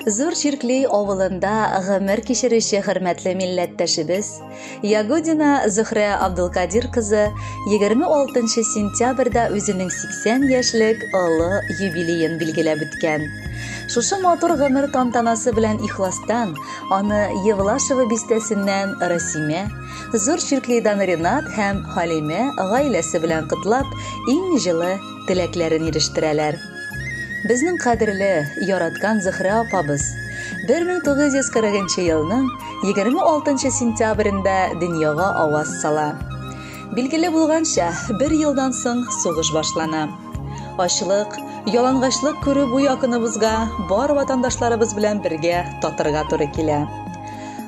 Зур Чиркли авылында гомер кичерүче хөрмәтле милләттәшебез Ягудина Зөһрә Абдулкадир кызы 26 сентябрьдә үзенең 80 яшьлек олы юбилеен билгеләп үткән. Шушы матур гомер тантанасы белән ихластан аны Евлашево бистәсеннән Расимә, Зур Чирклидан Ренат һәм Халимә гаиләсе белән котлап, иң җылы теләкләрен ирештерәләр. Безнең кадерле, яраткан Зөһрә апабыз 1940 елның 26 сентябрендә дөньяга аваз сала. Билгеле булганча, бер елдан соң сугыш башлана. Ачлык, ялангачлык күрү бу якыныбызга бар ватандашларыбыз белән бергә татырга туры килә.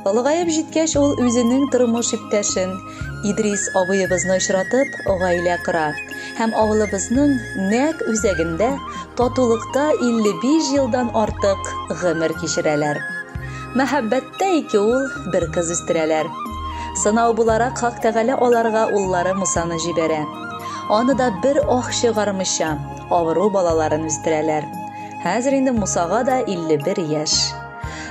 Олыгаеп җиткәч, ул үзенең тормыш иптәшен, Идрис абыебызны очратып, гаилә кора һәм авылыбызның нәкъ үзәгендә татулыкта 55 елдан артык гомер кичерәләр. Мәхәббәттә ике ул, бер кыз үстерәләр. Сынау буларак Хак Тәгалә аларга уллары Мусаны җибәрә. Аны да бер ах чыгармыйча, авыру балаларын үстерәләр. Хәзер инде Мусага да 51 яшь.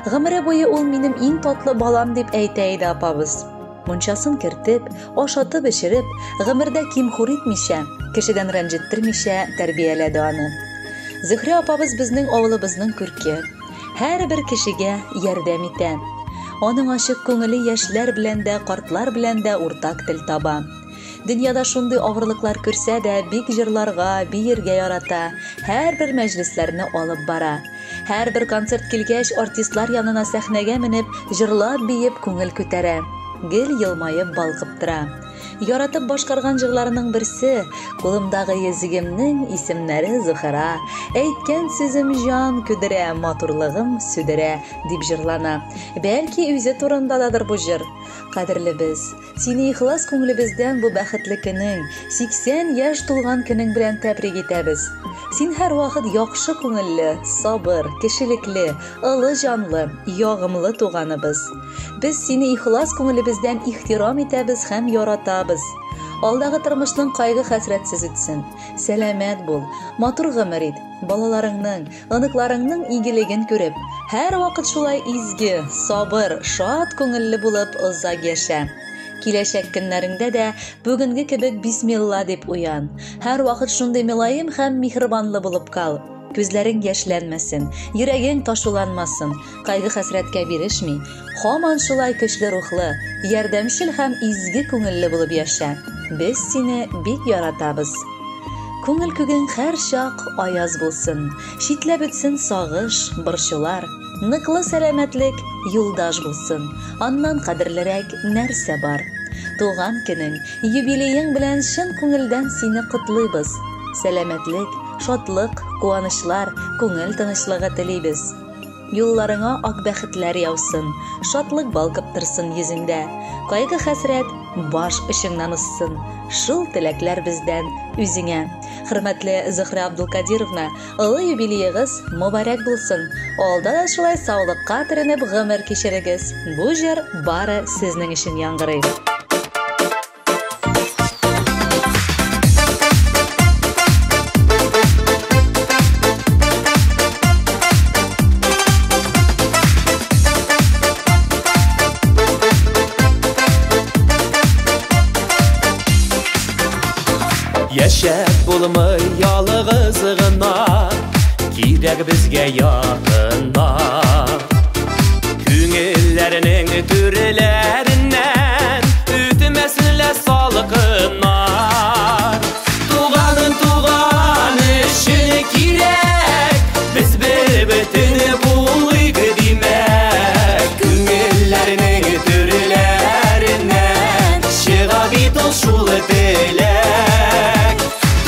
Гомере буе ул минем иң татлы балам дип әйтә иде апабыз. Мунчасын кертеп, ашатып-эчереп, гомердә ким-хур итмичә, кешедән рәнҗеттермичә тәрбияләде аны. Зөһрә апабыз безнең авылыбызның күрке. Һәрбер кешегә ярдәм итә. Аның ачык күңеле яшьләр белән дә, картлар белән дә уртак тел таба. Дөньяда шундый авырлыклар күрсә дә, бик җырларга, биергә ярата, һәрбер мәҗлесләрне алып бара. Һәрбер концерт килгәч, артистлар янына сәхнәгә менеп, җырлап-биеп күңел күтәрә. Гел елмаеп балкып тора. Яратып башкарган җырларының берсе, Кулымдагы йөзегемнең исемнәре Зухара, әйткән сүзем җан күдерә, матурлыгым сүдерә, дип җырлана. Бәлки үзе турындададыр бу җыр. Кадерлебез, Сине ихлас күңелебездән бу бәхетле көнең, 80 яшь тулган көнең белән тәбрик итәбез. Син һәрвакыт яхшы күңелле, сабыр, кешелекле, ылы җанлы, ягымлы туганыбыз. Без сине ихлас күңелебездән ихтирам итәбез һәм яратабыз. Алдагы тормышның кайгы-хәсрәтсез үтсен. Сәламәт бул, матур гомер ит, балаларыңның, Оныкларыңның игелеген күреп, һәрвакыт шулай изге, сабыр, шат күңелле булып озак яшә. Киләчәк көннәреңдә дә бүгенге кебек бисмилла дип уян. Һәрвакыт шундый мөлаем һәм миһербанлы булып кал. Күзләрең яшьләнмәсен, йөрәгең ташуланмасын, кайгы-хәсрәткә бирешми, һаман шулай көчле рухлы, ярдәмчел һәм изге күңелле булып яшә. Без сине бик яратабыз. Күңел күгең һәрчак аяз булсын, Читләп үтсен сагыш, борчулар. Ныклы сәламәтлек юлдаш булсын, Аннан кадерлерәк нәрсә бар? Туган көнең, юбилеең белән чын күңелдән сине котлыйбыз. Сәламәтлек, шатлык, куанычлар, күңел тынычлыгы телибез. Юлларыңа ак бәхетләр яусын, Шатлык балкып торсын йөзеңдә. Кайгы-хәсрәт баш очыңнан узсын, Шул теләкләр бездән үзеңә. Хөрмәтле Зөһрә Абдулкадировна, олы юбилеегыз мөбарәк булсын! Алда да шулай саулыкка төренеп гомер кичерегез. Бу җыр бары сезнең өчен яңгырый. Яшәп булмый ялгыз гына, кирәк безгә якыннар. Күңелләрнең түрләреннән үтмәсен лә салкыннар. Туганын туган өчен кирәк, без бер бөтен булыйк димәк. Күңелләрнең түрләреннән чыга бит ул шул теләк.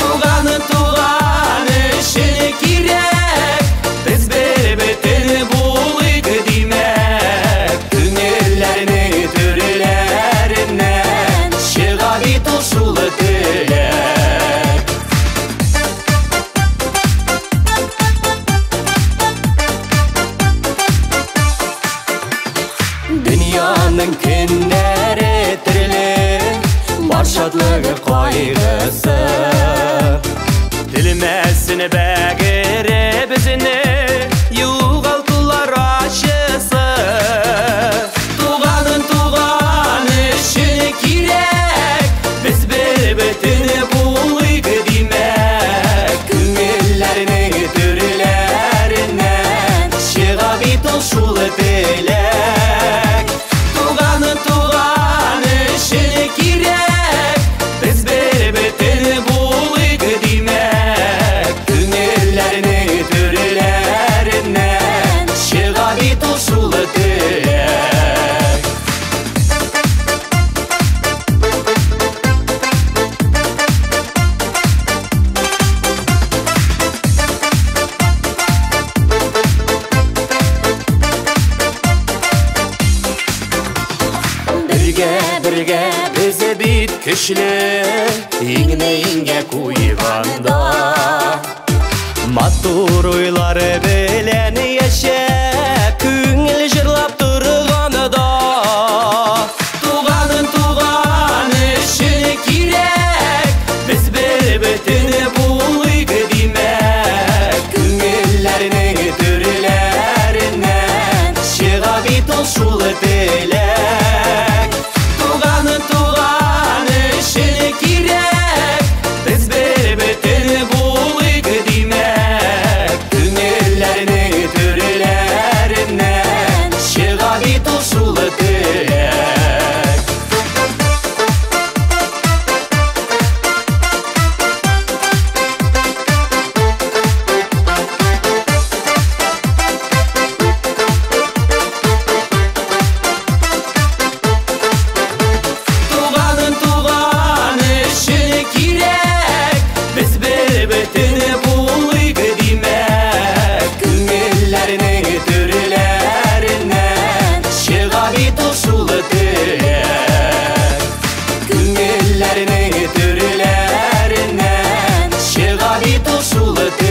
Туганын туган өчен кирәк, без бер бөтен булыйк димәк. Күңелләрнең түрләреннән чыга бит ул шул теләк. Дөньяның көннәре төрле, бар шатлыгы кайгысы. Телмәсен бәгыре безне югалтулар бит көчле, иңне иңгә куйганда. Матур уйлары белән яшәп, күңел җырлап торганда. Туганын туган өчен кирәк, без бер бөтен булыйк димәк. Күңелләрнең төрләреннән чыга бит ул шул теләк. Туганын туган өчен кирәк, без бер бөтен булыйк димәк. Күңелләрнең төрләреннән чыга бит ул шул теләк. Туганын туган өчен кирәк, без бер бөтен булыйк димәк. Күңелләрнең төрләреннән чыга бит ул шул теләк. Күңелләрнең төрләреннән чыга бит ул шул теләк.